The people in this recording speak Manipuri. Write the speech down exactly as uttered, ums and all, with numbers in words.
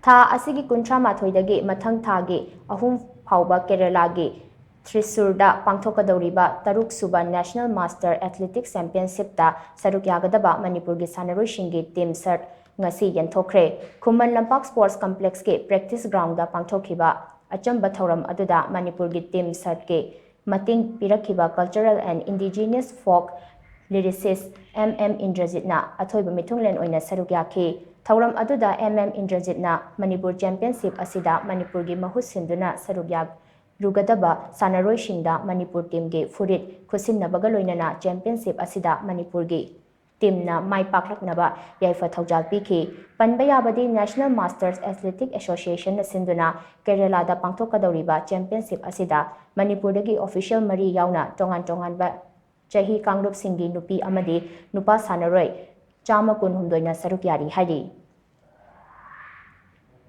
ꯊꯥ ꯑꯁꯤꯒꯤ ꯀꯨꯟꯊ꯭ꯔꯥ ꯃꯥꯊꯣꯏꯗꯒꯤ ꯃꯊꯪ ꯊꯥꯒꯤ ꯑꯍꯨꯝ ꯐꯥꯎꯕ ꯀꯦꯔꯦꯂꯥꯒꯤ ꯊ꯭ꯔꯤꯁꯨꯔꯗ ꯄꯥꯡꯊꯣꯛꯀꯗꯧꯔꯤꯕ ꯇꯔꯨꯛ ꯁꯨꯕ National Master Athletic Championship ꯇ ꯁꯔꯨꯛ ꯌꯥꯒꯗꯕ ꯃꯅꯤꯄꯨꯔꯒꯤ ꯁꯥꯟꯅꯔꯣꯏꯁꯤꯡꯒꯤ team shirt ꯉꯁꯤ ꯌꯦꯟꯊꯣꯛꯈ꯭ꯔꯦ꯫ ꯈꯨꯃꯟ ꯂꯝꯄꯥꯛ Sports Complex ꯀꯤ practice ground ꯗ ꯄꯥꯡꯊꯣꯛꯈꯤꯕ ꯑꯆꯝꯕ ꯊꯧꯔꯝ ꯑꯗꯨꯗ ꯃꯅꯤꯄꯨꯔꯒꯤ team shirt ꯀꯤ ꯃꯇꯦꯡ ꯄꯤꯔꯛꯈꯤꯕ Cultural and Indigenous Folk Lyricist M M ꯏꯟꯗ꯭ꯔꯖꯤꯠꯅ ꯑꯊꯣꯏꯕ ꯃꯤꯊꯨꯡꯂꯦꯟ ꯑꯣꯏꯅ ꯁꯔꯨꯛ ꯌꯥꯈꯤ꯫ ꯊꯧꯔꯝ ꯑꯗꯨꯗ M M ꯏꯟꯗ꯭ꯔꯖꯤꯠꯅ ꯃꯅꯤꯄꯨꯔ championship ꯑꯁꯤꯗ ꯃꯅꯤꯄꯨꯔꯒꯤ ꯃꯍꯨꯠ ꯁꯤꯟꯗꯨꯅ ꯁꯔꯨꯛ ꯌꯥꯔꯨꯒꯗꯕ ꯁꯥꯟꯅꯔꯣꯏꯁꯤꯡꯗ ꯃꯅꯤꯄꯨꯔ team ꯒꯤ ꯐꯨꯔꯤꯠ ꯈꯨꯠꯁꯤꯟꯅꯕꯒ ꯂꯣꯏꯅꯅ championship ꯑꯁꯤꯗ ꯃꯅꯤꯄꯨꯔꯒꯤ team ꯅ ꯃꯥꯏ ꯄꯥꯛꯂꯛꯅꯕ ꯌꯥꯏꯐ ꯊꯧꯖꯥꯜ ꯄꯤꯈꯤ꯫ ꯄꯟꯕ ꯌꯥꯕꯗꯤ National Masters Athletic Association ꯅ ꯁꯤꯟꯗꯨꯅ ꯀꯦꯔꯦꯂꯥꯗ ꯄꯥꯡꯊꯣꯛꯀꯗꯧꯔꯤꯕ championship ꯑꯁꯤꯗ ꯃꯅꯤꯄꯨꯔꯗꯒꯤ official ꯃꯔꯤ ꯌꯥꯎꯅ ꯇꯣꯉꯥꯟ ꯇꯣꯉꯥꯟꯕ ꯆꯍꯤ ꯀꯥꯡꯂꯨꯞꯁꯤꯡꯒꯤ ꯅꯨꯄꯤ ꯑꯃꯗꯤ ꯅꯨꯄꯥ ꯁꯥꯟꯅꯔꯣꯏ ꯆꯥꯝꯃ ꯀꯨꯟꯍꯨꯝꯗꯣꯏꯅ ꯁꯔꯨꯛ ꯌꯥꯔꯤ ꯍꯥꯏꯔꯤ꯫